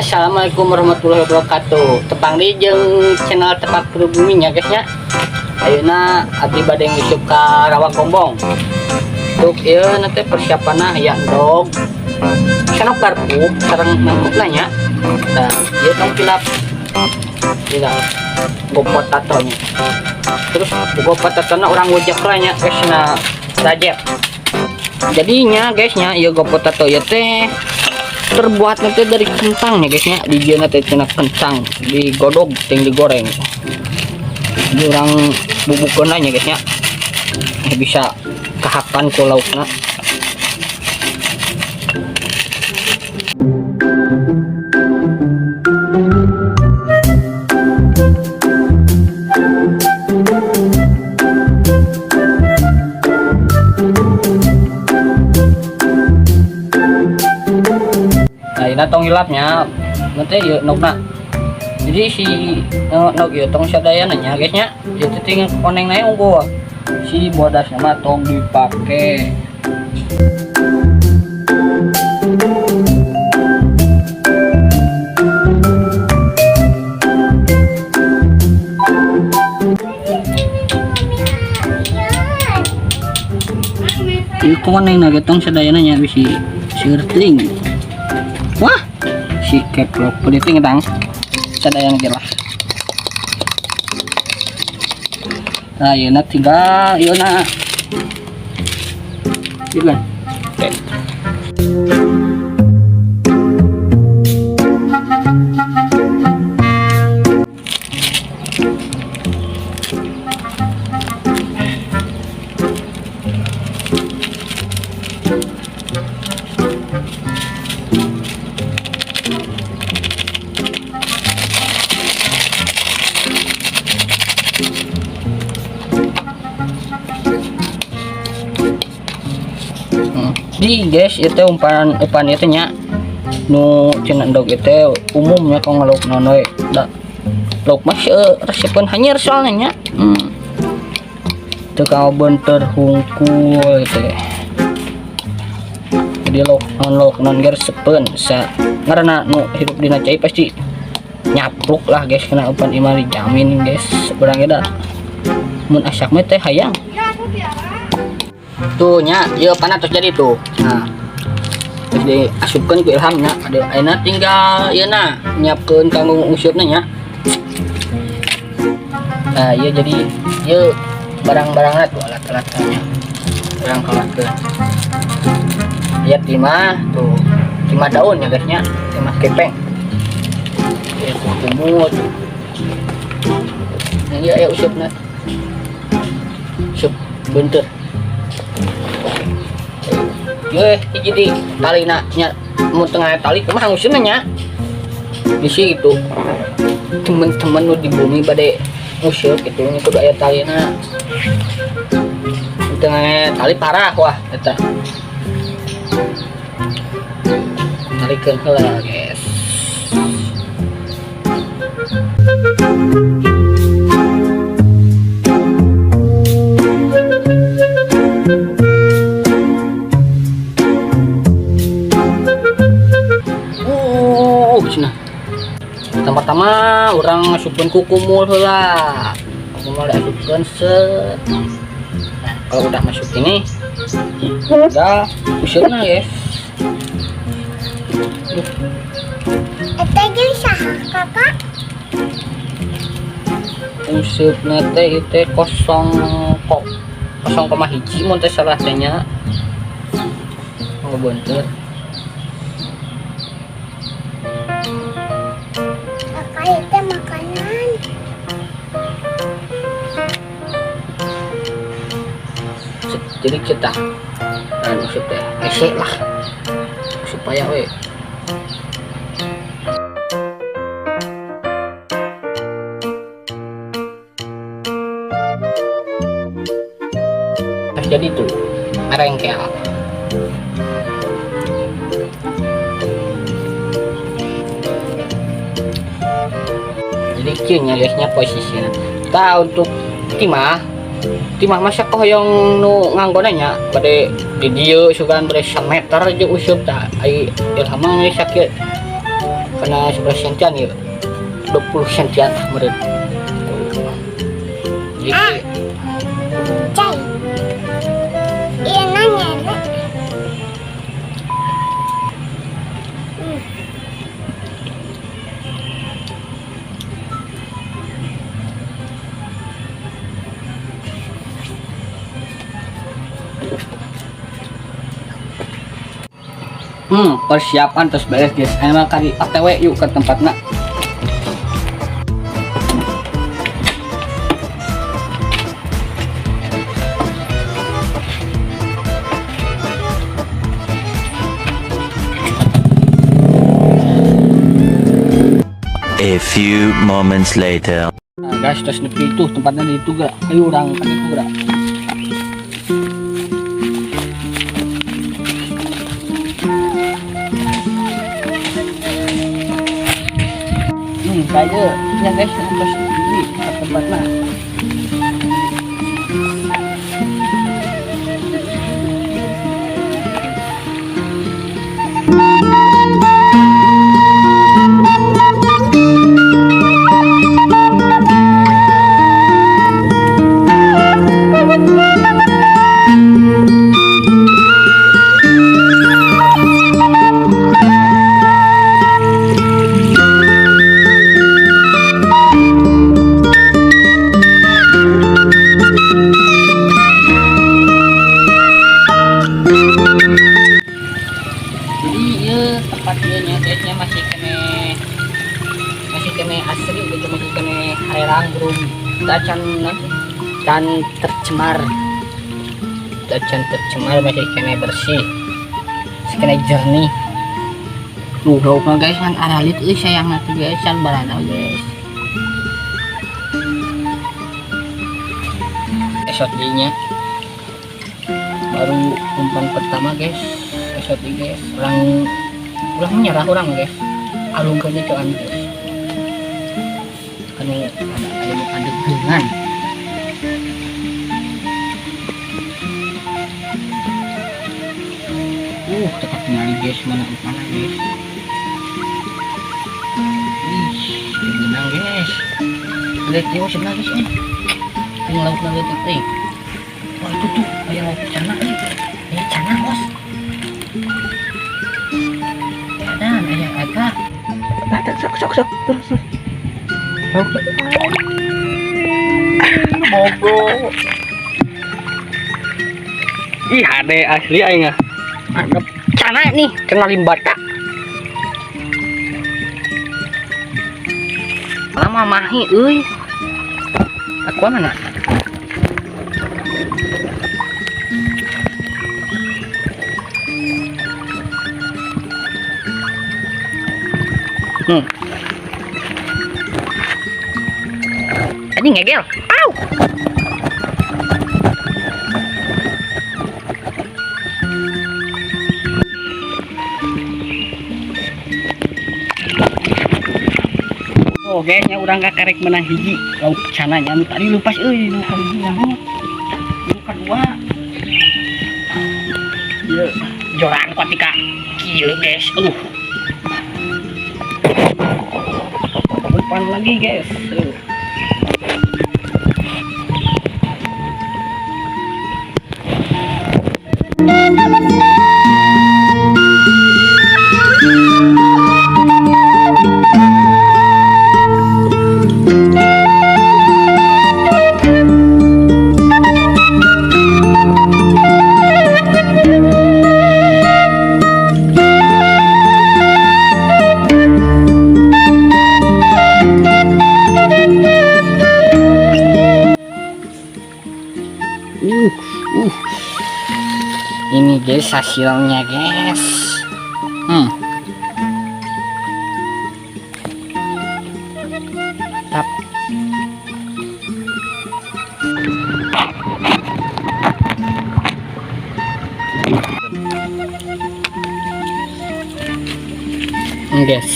Assalamualaikum warahmatullahi wabarakatuh. Tepang deui jeung channel Tepak Pribumi nya, guys, nya. Ayeuna abdi bade nguseup ka Rawa Gombong. Untuk ieu nanti persiapanna ya endog. Sendok garpu sareng mangkukna nya. Nah, ieu tong kilap. Tidak. Gopotato nya. Terus gopotatona urang wejek lah nya, guys, na rajep. Jadinya, guys, nya, ieu gopotato ieu teh terbuat nanti dari kentang ya, guys, nya. Di dieu teh cenah kentang digodog ting digoreng. Ini urang bubukeun nya, guys, nya, bisa kahapan ku laukna. Nah, ini tong hilapnya nanti yuk nogna. Jadi si nog ieu tong sadayana nya, guys, nya. Ieu teh tinggal koneng nae unggul. Si bodasna mah tong dipake. Ieu koneng na ge tong sadayana nya, bisi seueur teuing. Wah, si keplok penting tang sadayana ge lah. Nah, ieu na tinggal ieu na. Ieu kan. Oke. Di, guys, itu umpan umpan itu nya nu cenah endog itu umumnya kalau ngeluk naon we da lauk mah resepeun hanyir soalnya nya. Teu kawa beunteur hungkul gitu ya. Jadi lauk naon ge resepeun sa ngaranna nu hirup dina cai pasti nyapluk lah, guys, kena umpan imah dijamin, guys. Urang ge da mun asak mah teh hayang. Tuh nya, ieu pana tos jadi tuh. Nah, terus diasupkeun ku Ilham nya. Ada ayeuna tinggal ieu na nyiapkeun kanggo nguseupna nya. Nah, ieu jadi ieu barang-barangna tuh, alat-alatnya. Urang keluarkeun. Lihat timah tuh, timah daun ya, guys, nya, timah kepeng. Ieu kumut. Nah, ieu aya useupna. Useup beunteur. Ye, hiji di talina nya, mun tengah tali kumaha nguseupna nya. Bisi gitu. Temen-temen nu di bumi bade nguseup gitu nya kudu aya talina. Mun tengah tali parah, wah eta. Talikeun heula, guys. Cenah. Pertama-tama urang ngasupkeun ku kumul heula. Kumul diasupkeun set. Nah, kalau udah masuk ini udah useupna, guys. Eta jeung saha, Kakak? Useupna teh ieu teh kosong kok 0,1 mun teh salah teh nya. Oh, beunteur. Kakak itu makanan. Jadi kita nah useup teh hese lah supaya we. Terus jadi tuh merengkel. Jadi kieu nya, guys, nya, posisinya. Tah, untuk timah timah masa hoyong nu nganggona nya bade di dieu sugan bade sameter aja useup. Tah, ai Ilham mah geus sakieu. Karena 11 sentian ya, 20 sentian meureun. Jadi Ah. Cai. Iya nanya. Persiapan terus beres guys. Ayo kali OTW yuk ke tempatnya. A few moments later. Nah, guys, terus nepi itu tempatnya di itu gak? Ayo orang kan itu gak? Kayaknya ya guys, terus di tempatnya. Jadi ya tempatnya guysnya masih kene asri gitu, masih kene herang, belum tacan can tercemar, tacan tercemar, masih kene bersih, masih kene jernih. Tuh lauknya guys kan aralit euy, sayang nanti guys can barana guys. Esot nya baru umpan pertama guys, esot guys, orang ulah menyerah orang guys, alungkeunnya ke anu guys, anu ada anu adegan. Tetap nyali guys, mana mana guys. Ih, menang guys. Lihat dia sebelah guys ini. Ini lauk lauk itu. Wah itu tuh, kayak lauk cana nih. Kayak cana bos. Dan ayah agak. Nah, sok sok sok terus terus. Bogo. Ih, hade asli aing ah. Anggap cana nih, kena limbata. Lama mahi euy. Aku mana? Anjing ngegel. Au. Oh, guys, nya urang kakarek menang hiji lauk cananya anu tadi lupas euy, nu kahiji nyaho. Nu kadua. Ieu joran kuat tika kieu guys. Aduh. Umpan lagi guys. Aduh. Ini guys hasilnya guys. Tap. Ini guys,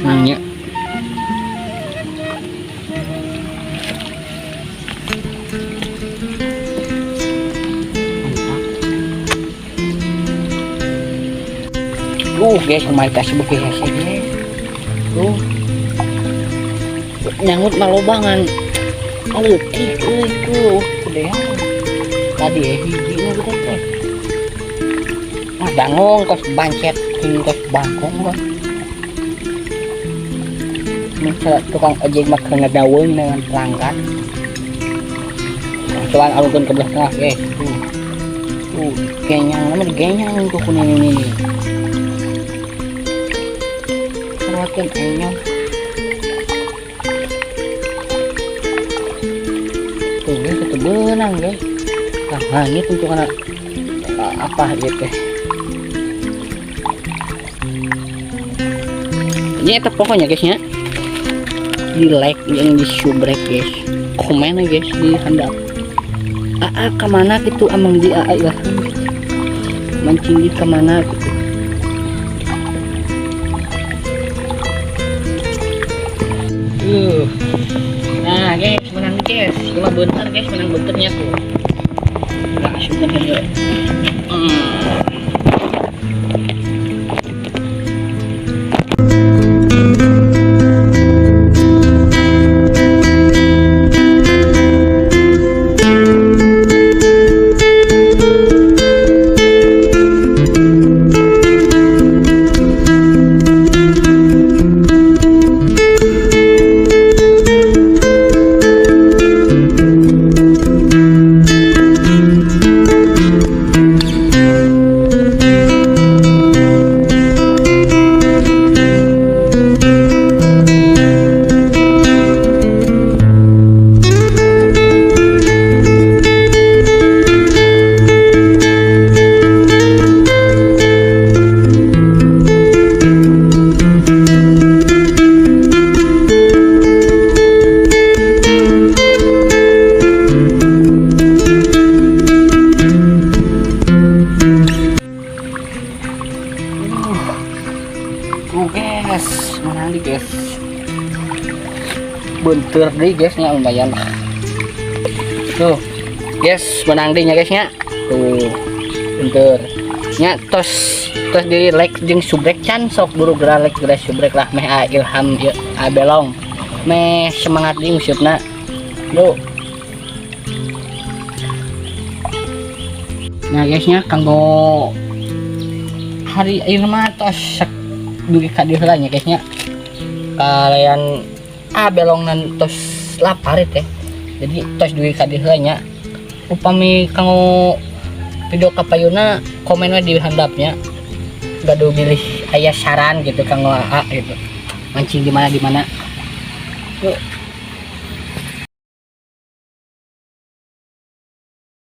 nangnya. Guys, lumayan kasih buku ya sih, guys. Tuh. Nyangut mah loba ngan leutik euy tuh, gedean. Tadi hiji na gitu teh. Ah, dangung kos bancet, kos bangkong kos. Minta tukang ojek mah keur ngadaweung dengan pelanggan. Coba alungkeun ke belah tengah, guys. Tuh. Tuh, genyang, namanya genyang tuh kuning ini nih. Perhatian enyong. Tuh, guys, itu benang, guys. Nah, ini tentu karena apa gitu. Ini eta pokoknya guys ya. Di like yang di subrek guys. Komen aja guys di handap. Aa kemana gitu amang di aa lah. Mancing di kemana gitu. Nah guys, menang guys. Cuma bentar guys, menang bentarnya tuh. Langsung kan ya. Guys, menang di guys. Bentur deh guys nya lumayan lah. Tuh, guys, menang deh nya guys nya. Tuh, bentur. Nya tos tos di like jeung subrek can sok buru geura like geura subrek lah meh a ilham ieu a belong. Meh semangat deui ngusupna. Yuk. Nah guys nya kanggo hari ieu mah tos dugi ka dieu heula nya guys nya. Kalian belongnan tos lapar teh. Jadi tos dugi ka dieu heula nya. Upami kanggo video kapayuna komen we di handapnya. Gaduh bilih aya saran gitu kanggo AA gitu. Mancing di mana di mana. Yuk.